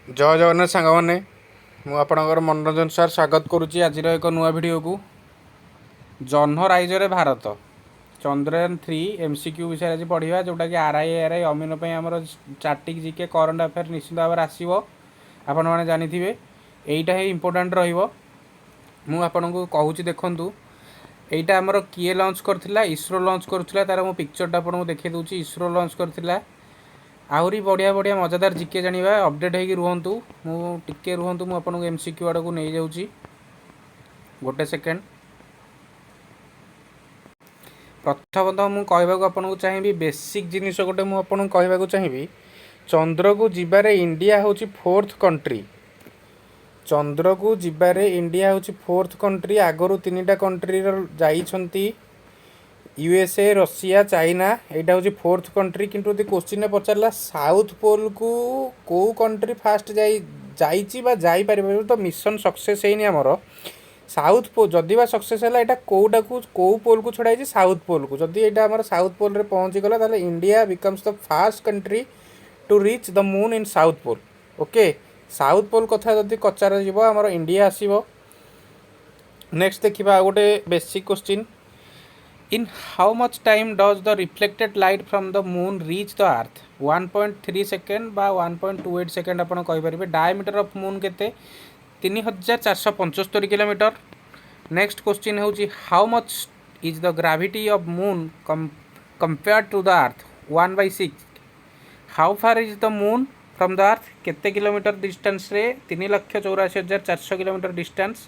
ଜୟ ଜଗନ୍ନାଥ ସାଙ୍ଗମାନେ, ମୁଁ ଆପଣଙ୍କର ମନୋରଞ୍ଜନ ସାର୍ ସ୍ୱାଗତ କରୁଛି ଆଜିର ଏକ ନୂଆ ଭିଡ଼ିଓକୁ। ଜହ୍ନ ରାଇଜରେ ଭାରତ, ଚନ୍ଦ୍ରୟାନ 3 ଏମ୍ସିକ୍ୟୁ ବିଷୟରେ ଆଜି ପଢ଼ିବା, ଯେଉଁଟାକି ଆର୍ I, ARI, ଅମିନ ପାଇଁ ଆମର ଷ୍ଟାଟିକ୍ ଜିକେ, କରେଣ୍ଟ ଆଫେୟାର ନିଶ୍ଚିତ ଭାବରେ ଆସିବ। ଆପଣମାନେ ଜାଣିଥିବେ, ଏଇଟା ହିଁ ଇମ୍ପୋର୍ଟାଣ୍ଟ ରହିବ। ମୁଁ ଆପଣଙ୍କୁ କହୁଛି, ଦେଖନ୍ତୁ, ଏଇଟା ଆମର କିଏ ଲଞ୍ଚ କରିଥିଲା? ଇସ୍ରୋ ଲଞ୍ଚ କରୁଥିଲା। ତାର ମୁଁ ପିକ୍ଚରଟା ଆପଣଙ୍କୁ ଦେଖାଇ ଦେଉଛି। ଇସ୍ରୋ ଲଞ୍ଚ କରିଥିଲା। ଆହୁରି ବଢ଼ିଆ ବଢ଼ିଆ ମଜାଦାର ଜିକେ ଜାଣିବା, ଅପଡ଼େଟ୍ ହେଇକି ରୁହନ୍ତୁ। ମୁଁ ଟିକେ ରୁହନ୍ତୁ, ମୁଁ ଆପଣଙ୍କୁ ଏମ୍ସିକ୍ୟୁ ଆଡ଼କୁ ନେଇଯାଉଛି, ଗୋଟେ ସେକେଣ୍ଡ। ପ୍ରଥମତଃ ମୁଁ କହିବାକୁ ଆପଣଙ୍କୁ ଚାହିଁବି, ବେସିକ୍ ଜିନିଷ ଗୋଟେ ମୁଁ ଆପଣଙ୍କୁ କହିବାକୁ ଚାହିଁବି, ଚନ୍ଦ୍ରକୁ ଯିବାରେ ଇଣ୍ଡିଆ ହେଉଛି ଫୋର୍ଥ କଣ୍ଟ୍ରି। ଚନ୍ଦ୍ରକୁ ଯିବାରେ ଇଣ୍ଡିଆ ହେଉଛି ଫୋର୍ଥ କଣ୍ଟ୍ରି। ଆଗରୁ ତିନିଟା କଣ୍ଟ୍ରିର ଯାଇଛନ୍ତି, ୟୁଏସ୍ଏ, ରଷିଆ, ଚାଇନା। ଏଇଟା ହେଉଛି ଫୋର୍ଥ କଣ୍ଟ୍ରି। କିନ୍ତୁ ଯଦି କୋଶ୍ଚିନ୍ରେ ପଚାରିଲା, ସାଉଥ୍ ପୋଲ୍କୁ କେଉଁ କଣ୍ଟ୍ରି ଫାଷ୍ଟ ଯାଇଛି ବା ଯାଇପାରିବ, ତ ମିଶନ୍ ସକ୍ସେସ୍ ହେଇନି ଆମର ସାଉଥ୍ ପୋଲ୍। ଯଦି ବା ସକ୍ସେସ୍ ହେଲା, ଏଇଟା କେଉଁଟାକୁ, କେଉଁ ପୋଲ୍କୁ ଛଡ଼ା ହେଇଛି? ସାଉଥ୍ ପୋଲ୍କୁ। ଯଦି ଏଇଟା ଆମର ସାଉଥ୍ ପୋଲ୍ରେ ପହଞ୍ଚିଗଲା, ତାହେଲେ India becomes the first country to reach the moon in South Pole. Okay, South Pole କଥା ଯଦି ପଚରାଯିବ, ଆମର ଇଣ୍ଡିଆ ଆସିବ। ନେକ୍ସଟ ଦେଖିବା ଆଉ ଗୋଟେ basic question. In how much time does the reflected light from the moon reach the earth? 1.3 second ବା 1.28 second ଆପଣ କହିପାରିବେ। ଡାଇମିଟର ଅଫ୍ ମୁନ୍ କେତେ? 3475 କିଲୋମିଟର। ନେକ୍ସଟ କୋଶ୍ଚିନ୍ ହେଉଛି, how much is the gravity of moon compared to the earth? 1/6. How far is the moon from the earth? କେତେ kilometre ଡିଷ୍ଟାନ୍ସରେ? 3,84,400 kilometre distance.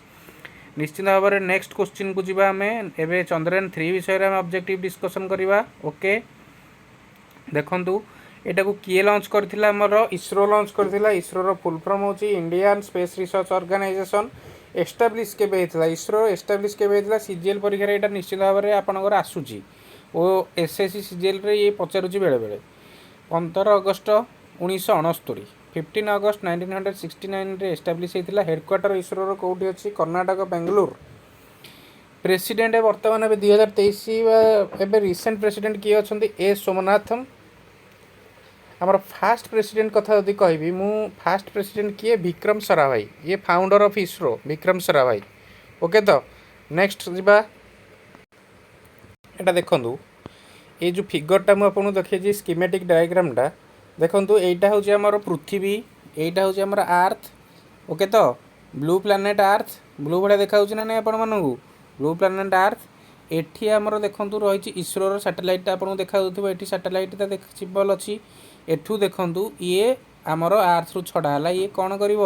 ନିଶ୍ଚିତ ଭାବରେ next କୋଶ୍ଚିନ୍କୁ ଯିବା ଆମେ। ଏବେ ଚନ୍ଦ୍ରୟାନ 3 ବିଷୟରେ ଆମେ ଅବଜେକ୍ଟିଭ ଡିସ୍କସନ୍ କରିବା। ଓକେ, ଦେଖନ୍ତୁ, ଏଟାକୁ କିଏ ଲଞ୍ଚ କରିଥିଲା? ଆମର ଇସ୍ରୋ ଲଞ୍ଚ କରିଥିଲା। ଇସ୍ରୋର ଫୁଲ୍ ଫର୍ମ ହେଉଛି Indian space research organisation. Establish କେବେ ହେଇଥିଲା? ଇସ୍ରୋ ଏଷ୍ଟାବ୍ଲିଶ୍ କେବେ ହେଇଥିଲା? ସିଜିଏଲ୍ ପରୀକ୍ଷାରେ ଏଇଟା ନିଶ୍ଚିତ ଭାବରେ ଆପଣଙ୍କର ଆସୁଛି ଓ ଏସ୍ଏସ୍ସି ସିଜିଏଲ୍ରେ ଇଏ ପଚାରୁଛି ବେଳେବେଳେ। 15 ଅଗଷ୍ଟ 1969, 15 August 1969ରେ ଏଷ୍ଟାବ୍ଲିଶ୍ ହେଇଥିଲା। ହେଡ଼କ୍ୱାର୍ଟର ଇସ୍ରୋର କେଉଁଠି ଅଛି? କର୍ଣ୍ଣାଟକ, ବେଙ୍ଗଲୁରୁ। ପ୍ରେସିଡେଣ୍ଟ ବର୍ତ୍ତମାନ ଏବେ 2023 ବା ଏବେ ରିସେଣ୍ଟ ପ୍ରେସିଡେଣ୍ଟ କିଏ ଅଛନ୍ତି? ଏ ସୋମନାଥମ। ଆମର ଫାଷ୍ଟ ପ୍ରେସିଡେଣ୍ଟ କଥା ଯଦି କହିବି ମୁଁ, ଫାଷ୍ଟ ପ୍ରେସିଡେଣ୍ଟ କିଏ? ବିକ୍ରମ ସାରାଭାଇ। ଇଏ founder of ISRO, Vikram Sarabhai. Okay, ତ ନେକ୍ସଟ ଯିବା। ଏଇଟା ଦେଖନ୍ତୁ, ଏଇ ଯେଉଁ ଫିଗରଟା ମୁଁ ଆପଣଙ୍କୁ ଦେଖେଇଛି, ସ୍କିମେଟିକ୍ ଡାଇଗ୍ରାମଟା ଦେଖନ୍ତୁ। ଏଇଟା ହେଉଛି ଆମର ପୃଥିବୀ, ଏଇଟା ହେଉଛି ଆମର ଆର୍ଥ। ଓକେ, ତ ବ୍ଲୁ ପ୍ଲାନେଟ୍ ଆର୍ଥ, ବ୍ଲୁ ଭଳିଆ ଦେଖାଯାଉଛି ନା ନାଇଁ ଆପଣମାନଙ୍କୁ? Blue planet earth. ଏଠି ଆମର ଦେଖନ୍ତୁ ରହିଛି ଇସ୍ରୋର ସାଟେଲାଇଟ୍ଟା, ଆପଣଙ୍କୁ ଦେଖାଯାଉଥିବ। ଏଠି ସାଟେଲାଇଟ୍ଟା ଦେଖ ସିମ୍ବଲ୍ ଅଛି। ଏଠୁ ଦେଖନ୍ତୁ, ଇଏ ଆମର ଆର୍ଥରୁ ଛଡ଼ା ହେଲା। ଇଏ କ'ଣ କରିବ?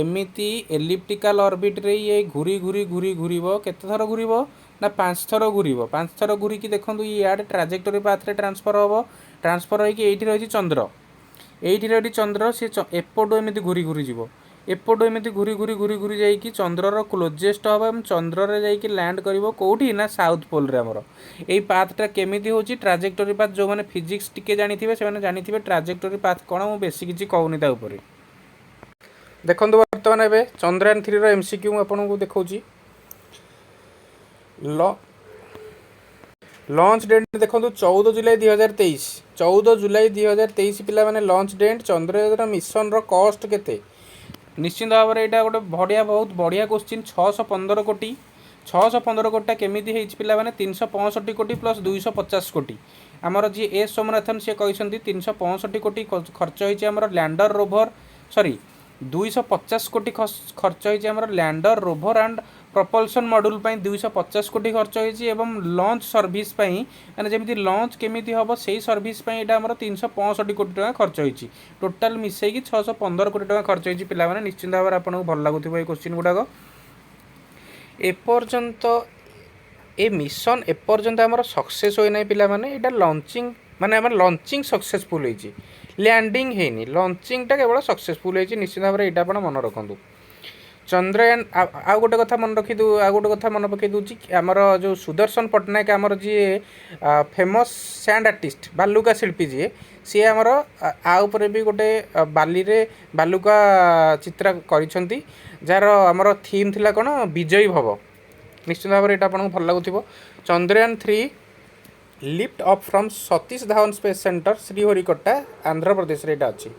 ଏମିତି ଏଲିପ୍ଟିକାଲ ଅର୍ବିଟ୍ରେ ଇଏ ଘୁରି ଘୁରି ଘୁରି ଘୁରିବ। କେତେ ଥର ଘୁରିବ ନା 5 ଥର ଘୁରିବ। 5 ଥର ଘୁରିକି ଦେଖନ୍ତୁ, ଇଆଡ଼େ ଟ୍ରାଜେକ୍ଟୋରୀ ପାଥରେ ଟ୍ରାନ୍ସଫର୍ ହେବ। ଟ୍ରାନ୍ସଫର୍ ହେଇକି ଏଇଠି ରହିଛି ଚନ୍ଦ୍ର, ଏଇଠି ରହିଛି ଚନ୍ଦ୍ର। ସେ ଏପଟୁ ଏମିତି ଘୁରି ଘୁରି ଯିବ। ଏପଟୁ ଏମିତି ଘୁରି ଘୁରି ଘୁରି ଘୁରି ଯାଇକି ଚନ୍ଦ୍ରର କ୍ଲୋଜେଷ୍ଟ ହେବ ଏବଂ ଚନ୍ଦ୍ରରେ ଯାଇକି ଲ୍ୟାଣ୍ଡ କରିବ। କେଉଁଠି ନା ସାଉଥ୍ ପୋଲ୍ରେ। ଆମର ଏଇ ପାଥଟା କେମିତି ହେଉଛି? Trajectory path. ଯେଉଁମାନେ ଫିଜିକ୍ସ ଟିକେ ଜାଣିଥିବେ, ସେମାନେ ଜାଣିଥିବେ ଟ୍ରାଜେକ୍ଟୋରୀ ପାଥ୍ କ'ଣ। ମୁଁ ବେଶୀ କିଛି କହୁନି ତା ଉପରେ। ଦେଖନ୍ତୁ, ବର୍ତ୍ତମାନ ଏବେ ଚନ୍ଦ୍ରୟାନ 3ର ଏମ୍ସିକ୍ୟୁ ମୁଁ ଆପଣଙ୍କୁ ଦେଖାଉଛି। ଲଞ୍ଚ ଡେଟ୍ ଦେଖନ୍ତୁ, 14 ଜୁଲାଇ 2023, 14 ଜୁଲାଇ 2023 ପିଲାମାନେ ଲଞ୍ଚ ଡେଟ୍। ଚନ୍ଦ୍ରୟାନ ମିଶନର କଷ୍ଟ କେତେ? ନିଶ୍ଚିନ୍ତ ଭାବରେ ଏଇଟା ଗୋଟେ ବଢ଼ିଆ, ବହୁତ ବଢ଼ିଆ କୋଶ୍ଚିନ୍। 615 କୋଟି। 615 କୋଟିଟା କେମିତି ହେଇଛି ପିଲାମାନେ? 365 କୋଟି ପ୍ଲସ୍ 250 କୋଟି। ଆମର ଯିଏ ଏସ୍ ସୋମନାଥନ, ସିଏ କହିଛନ୍ତି 365 କୋଟି ଖର୍ଚ୍ଚ ହେଇଛି ଆମର ଲ୍ୟାଣ୍ଡର ରୋଭର, ସରି, 250 କୋଟି ଖର୍ଚ୍ଚ ହେଇଛି ଆମର lander, rover and propulsion module ପାଇଁ 250 କୋଟି ଖର୍ଚ୍ଚ ହେଇଛି ଏବଂ ଲଞ୍ଚ ସର୍ଭିସ୍ ପାଇଁ, ମାନେ ଯେମିତି ଲଞ୍ଚ କେମିତି ହେବ, ସେଇ ସର୍ଭିସ୍ ପାଇଁ ଏଇଟା ଆମର 365 କୋଟି ଟଙ୍କା ଖର୍ଚ୍ଚ ହେଇଛି। ଟୋଟାଲ୍ ମିଶେଇକି 615 କୋଟି ଟଙ୍କା ଖର୍ଚ୍ଚ ହେଇଛି ପିଲାମାନେ। ନିଶ୍ଚିନ୍ତ ଭାବରେ ଆପଣଙ୍କୁ ଭଲ ଲାଗୁଥିବ ଏଇ କୋଶ୍ଚିନ୍ ଗୁଡ଼ାକ। ଏପର୍ଯ୍ୟନ୍ତ ଏ ମିଶନ ଏପର୍ଯ୍ୟନ୍ତ ଆମର ସକ୍ସେସ୍ ହୋଇନାହିଁ ପିଲାମାନେ। ଏଇଟା ଲଞ୍ଚିଂ, ମାନେ ଆମର ଲଞ୍ଚିଂ ସକ୍ସେସଫୁଲ୍ ହେଇଛି, ଲ୍ୟାଣ୍ଡିଂ ହେଇନି। ଲଞ୍ଚିଂଟା କେବଳ ସକ୍ସେସଫୁଲ୍ ହେଇଛି। ନିଶ୍ଚିତ ଭାବରେ ଏଇଟା ଆପଣ ମନେ ରଖନ୍ତୁ। ଚନ୍ଦ୍ରୟାନ, ଆଉ ଗୋଟେ କଥା ମନେ ରଖିଦେଉ, ଆଉ ଗୋଟେ କଥା ମନେ ପକାଇ ଦେଉଛି। ଆମର ଯେଉଁ ସୁଦର୍ଶନ ପଟ୍ଟନାୟକ, ଆମର ଯିଏ ଫେମସ୍ ସ୍ୟାଣ୍ଡ ଆର୍ଟିଷ୍ଟ, ବାଲୁକା ଶିଳ୍ପୀ ଯିଏ, ସିଏ ଆମର ଆ ଉପରେ ବି ଗୋଟେ ବାଲିରେ ବାଲୁକା ଚିତ୍ର କରିଛନ୍ତି, ଯାହାର ଆମର ଥିମ୍ ଥିଲା କ'ଣ? ବିଜୟୀ ଭବ। ନିଶ୍ଚିତ ଭାବରେ ଏଇଟା ଆପଣଙ୍କୁ ଭଲ ଲାଗୁଥିବ। Chandrayaan 3 lift off from Satish Dhawan Space Centre, Sriharikota, ଆନ୍ଧ୍ରପ୍ରଦେଶରେ ଏଇଟା ଅଛି।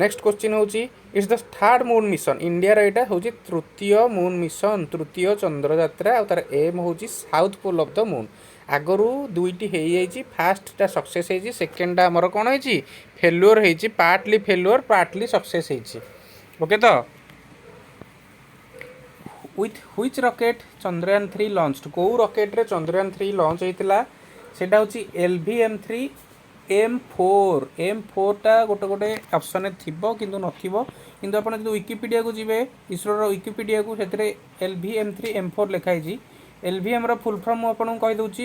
ନେକ୍ସଟ କ୍ୱେଶ୍ଚିନ୍ ହେଉଛି, it's the third moon mission। ଇଣ୍ଡିଆର ଏଇଟା ହେଉଛି ତୃତୀୟ ମୁନ୍ ମିଶନ୍, ତୃତୀୟ ଚନ୍ଦ୍ରଯାତ୍ରା। ଆଉ ତାର ଏମ୍ ହେଉଛି south pole of the moon। ଆଗରୁ ଦୁଇଟି ହେଇଯାଇଛି। ଫାର୍ଷ୍ଟଟା ସକ୍ସେସ୍ ହେଇଛି, ସେକେଣ୍ଡଟା ଆମର କ'ଣ ହେଇଛି? ଫେଲୁଅର୍ ହେଇଛି। ପାର୍ଟଲି ଫେଲୁଅର୍, ପାର୍ଟଲି ସକ୍ସେସ୍ ହେଇଛି। ଓକେ ତ? With which rocket Chandrayaan 3 launch? କେଉଁ ରକେଟ୍ରେ ଚନ୍ଦ୍ରୟାନ 3 ଲଞ୍ଚ ହେଇଥିଲା? ସେଇଟା ହେଉଛି LVM3 M4। M ଫୋର୍ଟା ଗୋଟେ ଗୋଟେ ଅପସନ୍ରେ ଥିବ କିନ୍ତୁ ନଥିବ। କିନ୍ତୁ ଆପଣ ଯଦି ୱିକିପିଡ଼ିଆକୁ ଯିବେ, ଇସ୍ରୋର ୱିକିପିଡ଼ିଆକୁ, ସେଥିରେ LVM3 M4 ଲେଖା ହେଇଛି। ଏଲ୍ ଭି ଏମ୍ର ଫୁଲ୍ ଫର୍ମ ମୁଁ ଆପଣଙ୍କୁ କହିଦେଉଛି।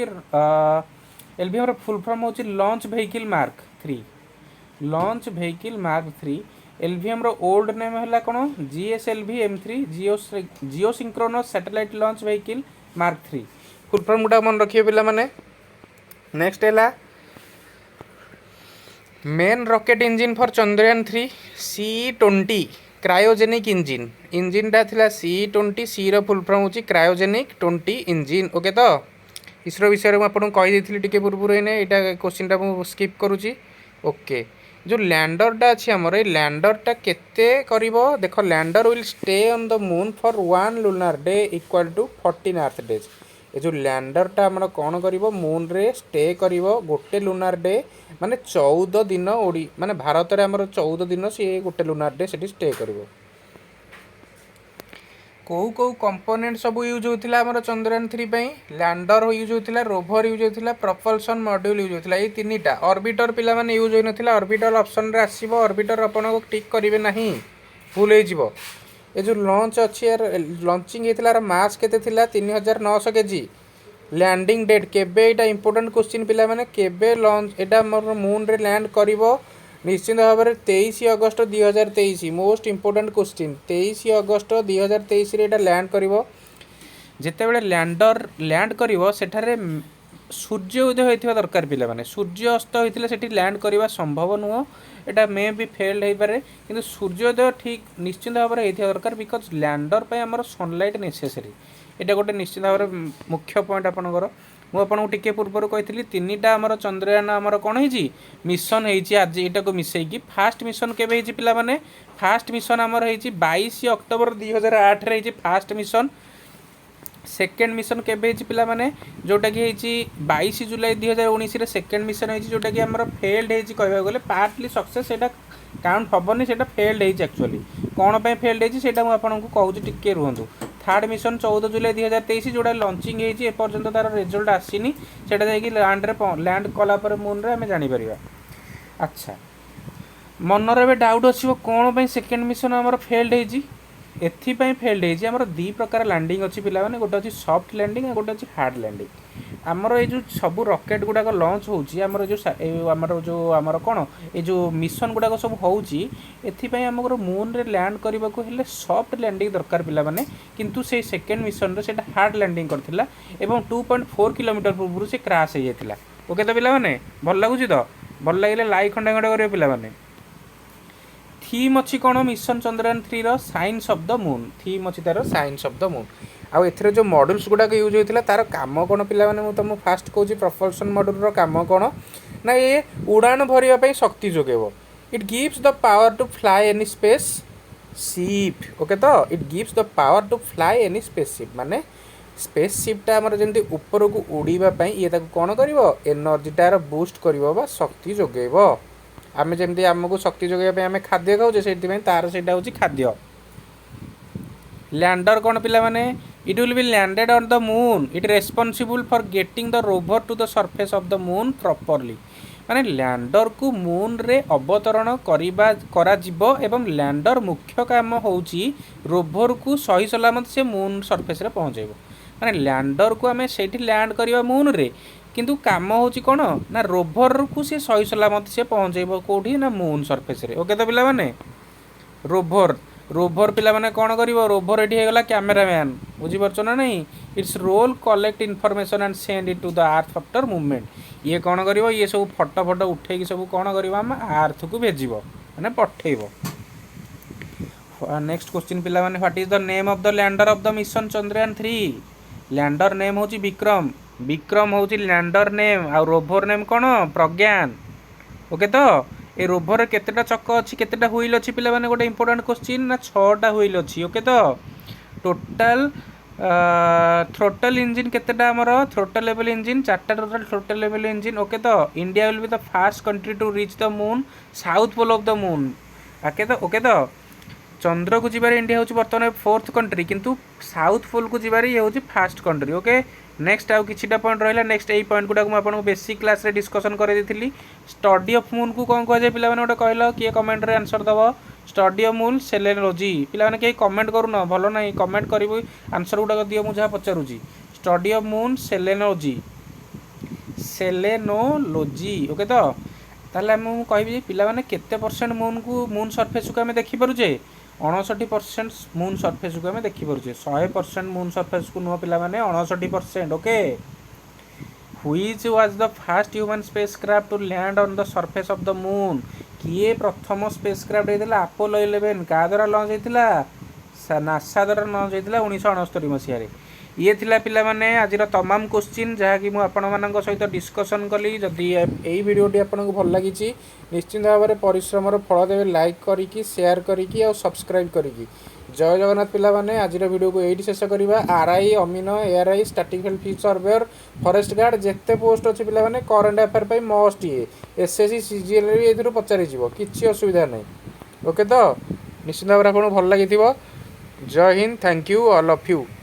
ଏଲ୍ ଭି ଏମ୍ର ଫୁଲ୍ ଫର୍ମ ହେଉଛି Launch Vehicle Mark 3, Launch Vehicle Mark 3। L V ଏମ୍ର old name ହେଲା କ'ଣ? GSLV M3, Geosynchronous Satellite Launch Vehicle Mark 3। Full form ଗୁଡ଼ା ମନେ ରଖିବେ ପିଲାମାନେ। ନେକ୍ସଟ ହେଲା main rocket engine for Chandrayaan 3, CE 20 cryogenic engine। ଇଞ୍ଜିନ୍ଟା ଥିଲା C 20। ସିର full form ହେଉଛି cryogenic, 20 engine. Okay ତ? ଇସ୍ରୋ ବିଷୟରେ ମୁଁ ଆପଣଙ୍କୁ କହିଦେଇଥିଲି ଟିକେ ପୂର୍ବରୁ। ଏଇନେ ଏଇଟା କୋଶ୍ଚିନ୍ଟା ମୁଁ ସ୍କିପ୍ କରୁଛି। ଓକେ, ଯେଉଁ ଲ୍ୟାଣ୍ଡରଟା ଅଛି ଆମର, ଏଇ ଲ୍ୟାଣ୍ଡରଟା କେତେ କରିବ? ଦେଖ, lander will stay on the moon for one lunar day, equal to 14 earth days। ଏ ଯେଉଁ ଲ୍ୟାଣ୍ଡରଟା ଆମର କ'ଣ କରିବ? ମୁନ୍ରେ ଷ୍ଟେ କରିବ ଗୋଟେ ଲୁନାର ଡେ, ମାନେ 14 ଦିନ। ମାନେ ଭାରତରେ ଆମର 14 ଦିନ ସିଏ ଗୋଟେ ଲୁନାର ଡେ ସେଠି ଷ୍ଟେ କରିବ। କେଉଁ କେଉଁ କମ୍ପୋନେଣ୍ଟ ସବୁ ୟୁଜ୍ ହେଉଥିଲା ଆମର ଚନ୍ଦ୍ରୟାନ 3 ପାଇଁ? ଲ୍ୟାଣ୍ଡର ୟୁଜ୍ ହେଉଥିଲା, ରୋଭର ୟୁଜ୍ ହେଉଥିଲା, ପ୍ରପଲସନ୍ ମଡ୍ୟୁଲ୍ ୟୁଜ୍ ହେଉଥିଲା। ଏଇ ତିନିଟା। ଅର୍ବିଟର ପିଲାମାନେ ୟୁଜ୍ ହୋଇନଥିଲା। ଅର୍ବିଟର ଅପସନ୍ରେ ଆସିବ, ଅର୍ବିଟର ଆପଣଙ୍କୁ ଟିକ୍ କରିବେ ନାହିଁ, ଭୁଲ ହେଇଯିବ। ଏ ଯେଉଁ ଲଞ୍ଚ ଅଛି, ଏହାର ଲଞ୍ଚିଂ ହେଇଥିଲା, ଏହାର ମାସ୍ କେତେ ଥିଲା? 3900 କେଜି। ଲ୍ୟାଣ୍ଡିଂ ଡେଟ୍ କେବେ? ଏଇଟା ଇମ୍ପୋର୍ଟାଣ୍ଟ କୋଶ୍ଚିନ୍ ପିଲାମାନେ। କେବେ ଲଞ୍ଚ ଏଇଟା ଆମର ମୁନ୍ରେ ଲ୍ୟାଣ୍ଡ କରିବ? ନିଶ୍ଚିନ୍ତ ଭାବରେ 23 August 2023। Most important question. 23 August 2023ରେ ଏଇଟା ଲ୍ୟାଣ୍ଡ କରିବ। ଯେତେବେଳେ ଲ୍ୟାଣ୍ଡର ଲ୍ୟାଣ୍ଡ କରିବ, ସେଠାରେ ସୂର୍ଯ୍ୟ ଉଦୟ ହୋଇଥିବା ଦରକାର ପିଲାମାନେ। ସୂର୍ଯ୍ୟ ଅସ୍ତ ହୋଇଥିଲେ ସେଠି ଲ୍ୟାଣ୍ଡ କରିବା ସମ୍ଭବ ନୁହଁ। ଏଇଟା ମେ ବି ଫେଲ୍ଡ ହେଇପାରେ। କିନ୍ତୁ ସୂର୍ଯ୍ୟୋଦୟ ଠିକ୍ ନିଶ୍ଚିନ୍ତ ଭାବରେ ହେଇଥିବା ଦରକାର, because lander ପାଇଁ ଆମର ସନଲାଇଟ୍ ନେସେସରି। ଏଇଟା ଗୋଟେ ନିଶ୍ଚିନ୍ତ ଭାବରେ ମୁଖ୍ୟ ପଏଣ୍ଟ ଆପଣଙ୍କର। ମୁଁ ଆପଣଙ୍କୁ ଟିକେ ପୂର୍ବରୁ କହିଥିଲି, ତିନିଟା ଆମର ଚନ୍ଦ୍ରୟାନ ଆମର କ'ଣ ହେଇଛି? ମିଶନ ହେଇଛି ଆଜି ଏଇଟାକୁ ମିଶେଇକି। ଫାଷ୍ଟ ମିଶନ କେବେ ହେଇଛି ପିଲାମାନେ? ଫାଷ୍ଟ ମିଶନ ଆମର ହେଇଛି 22 ଅକ୍ଟୋବର 2008ରେ ହେଇଛି ଫାଷ୍ଟ ମିଶନ। ସେକେଣ୍ଡ ମିଶନ କେବେ ହେଇଛି ପିଲାମାନେ? ଯେଉଁଟାକି ହେଇଛି 22 ଜୁଲାଇ 2019ରେ ସେକେଣ୍ଡ ମିଶନ ହେଇଛି, ଯେଉଁଟାକି ଆମର ଫେଲ୍ଡ ହେଇଛି କହିବାକୁ ଗଲେ। ପାର୍ଟଲି ସକ୍ସେସ୍, ସେଇଟା କାଉଣ୍ଟ ହେବନି, ସେଇଟା ଫେଲ୍ଡ ହେଇଛି। ଆକ୍ଚୁଆଲି କ'ଣ ପାଇଁ ଫେଲ୍ଡ ହେଇଛି, ସେଇଟା ମୁଁ ଆପଣଙ୍କୁ କହୁଛି, ଟିକେ ରୁହନ୍ତୁ। ଥାର୍ଡ଼ ମିଶନ 14 ଜୁଲାଇ 2023, ଯେଉଁଟା ଲଞ୍ଚିଂ ହେଇଛି, ଏପର୍ଯ୍ୟନ୍ତ ତା'ର ରେଜଲ୍ଟ ଆସିନି। ସେଇଟା ଯାଇକି ଲ୍ୟାଣ୍ଡ କଲା ପରେ ମୁନ୍ରେ ଆମେ ଜାଣିପାରିବା। ଆଚ୍ଛା, ମନରେ ଏବେ ଡାଉଟ୍ ଆସିବ, କ'ଣ ପାଇଁ ସେକେଣ୍ଡ ମିଶନ ଆମର ଫେଲ୍ଡ ହେଇଛି? ଏଥିପାଇଁ ଫେଲ୍ଡ ହେଇଛି, ଆମର ଦୁଇ ପ୍ରକାର ଲ୍ୟାଣ୍ଡିଂ ଅଛି ପିଲାମାନେ। ଗୋଟେ ଅଛି ସଫ୍ଟ ଲ୍ୟାଣ୍ଡିଂ ଆଉ ଗୋଟେ ଅଛି ହାର୍ଡ଼ ଲ୍ୟାଣ୍ଡିଂ। ଆମର ଏଇ ଯେଉଁ ସବୁ ରକେଟ୍ ଗୁଡ଼ାକ ଲଞ୍ଚ ହେଉଛି, ଆମର ଯେଉଁ ଆମର ଯେଉଁ ଆମର କ'ଣ ଏଇ ଯେଉଁ ମିଶନ ଗୁଡ଼ାକ ସବୁ ହେଉଛି, ଏଥିପାଇଁ ଆମର ମୁନ୍ରେ ଲ୍ୟାଣ୍ଡ କରିବାକୁ ହେଲେ ସଫ୍ଟ ଲ୍ୟାଣ୍ଡିଂ ଦରକାର ପିଲାମାନେ। କିନ୍ତୁ ସେଇ ସେକେଣ୍ଡ ମିଶନରେ ସେଇଟା ହାର୍ଡ଼ ଲ୍ୟାଣ୍ଡିଂ କରିଥିଲା ଏବଂ 2.4 କିଲୋମିଟର ପୂର୍ବରୁ ସେ କ୍ରାସ୍ ହେଇଯାଇଥିଲା। ଓକେ ତ ପିଲାମାନେ? ଭଲ ଲାଗୁଛି ତ? ଭଲ ଲାଗିଲେ ଲାଇକ୍ ଖଣ୍ଡେ ଖଣ୍ଡେ କରିବେ ପିଲାମାନେ। ଥିମ୍ ଅଛି କ'ଣ ମିଶନ ଚନ୍ଦ୍ରୟାନ 3ର? Science of the moon theme ଅଛି ତାର, ସାଇନ୍ସ ଅଫ୍ the Moon. ଆଉ ଏଥିରେ ଯେଉଁ ମଡ୍ୟୁଲ୍ସ ଗୁଡ଼ାକ ୟୁଜ୍ ହୋଇଥିଲା, ତାର କାମ କ'ଣ ପିଲାମାନେ? ମୁଁ ତୁମକୁ ଫାଷ୍ଟ କହୁଛି, ପ୍ରପଲସନ୍ ମଡ୍ୟୁଲ୍ର କାମ କ'ଣ ନା ଏ ଉଡ଼ାଣ ଭରିବା ପାଇଁ ଶକ୍ତି ଯୋଗାଇବ। It gives the power to fly any space ship। Okay ତ? It gives the power to fly any space ship। ମାନେ ସ୍ପେସ୍ ସିପ୍ଟା ଆମର ଯେମିତି ଉପରକୁ ଉଡ଼ିବା ପାଇଁ ଇଏ ତାକୁ କ'ଣ କରିବ? ଏନର୍ଜିଟାର ବୁଷ୍ଟ କରିବ ବା ଶକ୍ତି ଯୋଗାଇବ। ଆମେ ଯେମିତି ଆମକୁ ଶକ୍ତି ଯୋଗାଇବା ପାଇଁ ଆମେ ଖାଦ୍ୟ ଖାଉଛେ, ସେଇଥିପାଇଁ ତାର ସେଇଟା ହେଉଛି ଖାଦ୍ୟ। ଲ୍ୟାଣ୍ଡର କ'ଣ ପିଲାମାନେ? It will be landed on the moon. It responsible for getting the rover to the surface of the moon properly। ମାନେ ଲ୍ୟାଣ୍ଡରକୁ ମୁନ୍ରେ ଅବତରଣ କରିବା କରାଯିବ ଏବଂ ଲ୍ୟାଣ୍ଡର ମୁଖ୍ୟ କାମ ହେଉଛି ରୋଭରକୁ ସହି ସଲାମତ ସେ ମୁନ୍ ସର୍ଫେସ୍ରେ ପହଞ୍ଚାଇବ। ମାନେ ଲ୍ୟାଣ୍ଡରକୁ ଆମେ ସେଇଠି ଲ୍ୟାଣ୍ଡ କରିବା ମୁନ୍ରେ, କିନ୍ତୁ କାମ ହେଉଛି କ'ଣ ନା ରୋଭରକୁ ସେ ସହି ସଲାମତ ସେ ପହଞ୍ଚେଇବ। କେଉଁଠି ନା ମୁନ୍ ସର୍ଫେସ୍ରେ। ଓକେ ତ ପିଲାମାନେ? ରୋଭର ପିଲାମାନେ କ'ଣ କରିବ? ରୋଭର ଏଠି ହେଇଗଲା କ୍ୟାମେରାମ୍ୟାନ୍, ବୁଝିପାରୁଛ ନା ନାହିଁ? Its role, collect information and send it to the earth after movement। ଇଏ କ'ଣ କରିବ? ଇଏ ସବୁ ଫଟୋ ଫଟୋ ଉଠେଇକି ସବୁ କ'ଣ କରିବ? ଆମ ଆର୍ଥକୁ ଭେଜିବ, ମାନେ ପଠେଇବ। ନେକ୍ସଟ କ୍ୱେଶ୍ଚିନ୍ ପିଲାମାନେ, what is the name of the lander of the mission Chandrayaan 3? Lander name ହେଉଛି ବିକ୍ରମ। ବିକ୍ରମ ହେଉଛି ଲ୍ୟାଣ୍ଡର ନେମ୍। ଆଉ ରୋଭର ନେମ୍ କ'ଣ? ପ୍ରଜ୍ଞାନ। ଓକେ ତ? ଏ ରୋଭରରେ କେତେଟା ଚକ ଅଛି, କେତେଟା ହୁଇଲ୍ ଅଛି ପିଲାମାନେ? ଗୋଟେ ଇମ୍ପୋର୍ଟାଣ୍ଟ କୋଶ୍ଚିନ୍ ନା, ଛଅଟା ହୁଇଲ୍ ଅଛି, ଓକେ ତ? ଟୋଟାଲ ଥ୍ରୋଟଲ୍ ଇଞ୍ଜିନ୍ କେତେଟା ଆମର? ଥ୍ରୋଟଲେବଲ୍ ଇଞ୍ଜିନ୍ ଚାରିଟା, ଟୋଟାଲ ଥ୍ରୋଟଲେବଲ୍ ଇଞ୍ଜିନ୍, ଓକେ ତ? India will be the first country to reach the moon, south pole of the moon, okay ତ? ଓକେ ତ? ଚନ୍ଦ୍ରକୁ ଯିବାରେ ଇଣ୍ଡିଆ ହେଉଛି ବର୍ତ୍ତମାନ ଫୋର୍ଥ କଣ୍ଟ୍ରି, କିନ୍ତୁ ସାଉଥ୍ ପୋଲ୍କୁ ଯିବାରେ ଇଏ ହେଉଛି ଫାର୍ଷ୍ଟ କଣ୍ଟ୍ରି। ଓକେ, ନେକ୍ସଟ ଆଉ କିଛିଟା ପଏଣ୍ଟ ରହିଲା। ନେକ୍ସଟ ଏଇ ପଏଣ୍ଟ ଗୁଡ଼ାକୁ ମୁଁ ଆପଣଙ୍କୁ ବେସିକ୍ କ୍ଲାସ୍ରେ ଡିସ୍କସନ୍ କରିଦେଇଥିଲି। ଷ୍ଟଡି ଅଫ୍ ମୁନ୍କୁ କ'ଣ କୁହାଯାଏ ପିଲାମାନେ? ଗୋଟେ କହିଲ, କିଏ କମେଣ୍ଟରେ ଆନ୍ସର୍ ଦେବ? Study of moon, selenology. ପିଲାମାନେ, କେହି କମେଣ୍ଟ କରୁନ, ଭଲ ନାହିଁ। କମେଣ୍ଟ କରିବୁ, ଆନ୍ସର୍ ଗୁଡ଼ାକ ଦିଅ ମୁଁ ଯାହା ପଚାରୁଛି। Study of moon, selenology, selenology, okay ତ? ତାହେଲେ ଆମେ ମୁଁ କହିବି ଯେ ପିଲାମାନେ, କେତେ ପରସେଣ୍ଟ ମୁନ୍କୁ, ମୁନ୍ ସର୍ଫେସ୍କୁ ଆମେ ଦେଖିପାରୁଛେ? 59% ମୁନ୍ ସର୍ଫେସ୍କୁ ଆମେ ଦେଖିପାରୁଛେ। 100% ମୁନ୍ ସର୍ଫେସ୍କୁ ନୁହଁ ପିଲାମାନେ, 59%। Okay, which was the first human spacecraft to land on the surface of the moon? କିଏ ପ୍ରଥମ ସ୍ପେସ୍ କ୍ରାଫ୍ଟ ହେଇଥିଲା? ଆପୋଲୋ 11। କାହା ଦ୍ୱାରା ଲଞ୍ଚ ହେଇଥିଲା? ନାସା ଦ୍ୱାରା ଲଞ୍ଚ ହେଇଥିଲା 1969 ମସିହାରେ। ଇଏ ଥିଲା ପିଲାମାନେ ଆଜିର ତମାମ କୋଶ୍ଚିନ୍, ଯାହାକି ମୁଁ ଆପଣମାନଙ୍କ ସହିତ ଡିସ୍କସନ୍ କଲି। ଯଦି ଏଇ ଭିଡ଼ିଓଟି ଆପଣଙ୍କୁ ଭଲ ଲାଗିଛି, ନିଶ୍ଚିନ୍ତ ଭାବରେ ପରିଶ୍ରମର ଫଳ ଦେବେ ଲାଇକ୍ କରିକି, ସେୟାର କରିକି ଆଉ ସବସ୍କ୍ରାଇବ୍ କରିକି। ଜୟ ଜଗନ୍ନାଥ ପିଲାମାନେ, ଆଜିର ଭିଡ଼ିଓକୁ ଏଇଠି ଶେଷ କରିବା। ଆର୍ I, ଅମିନ, ARI, statistical field surveyor, forest guard, ଯେତେ ପୋଷ୍ଟ ଅଛି ପିଲାମାନେ, କରେଣ୍ଟ ଆଫେୟାର ପାଇଁ ମଷ୍ଟ ଇଏ। ଏସ୍ଏସ୍ସି ସିଜିଏଲ୍ ବି ଏଥିରୁ ପଚାରିଯିବ, କିଛି ଅସୁବିଧା ନାହିଁ। ଓକେ ତ? ନିଶ୍ଚିନ୍ତ ଭାବରେ ଆପଣଙ୍କୁ ଭଲ ଲାଗିଥିବ। ଜୟ Hind, thank you all of you.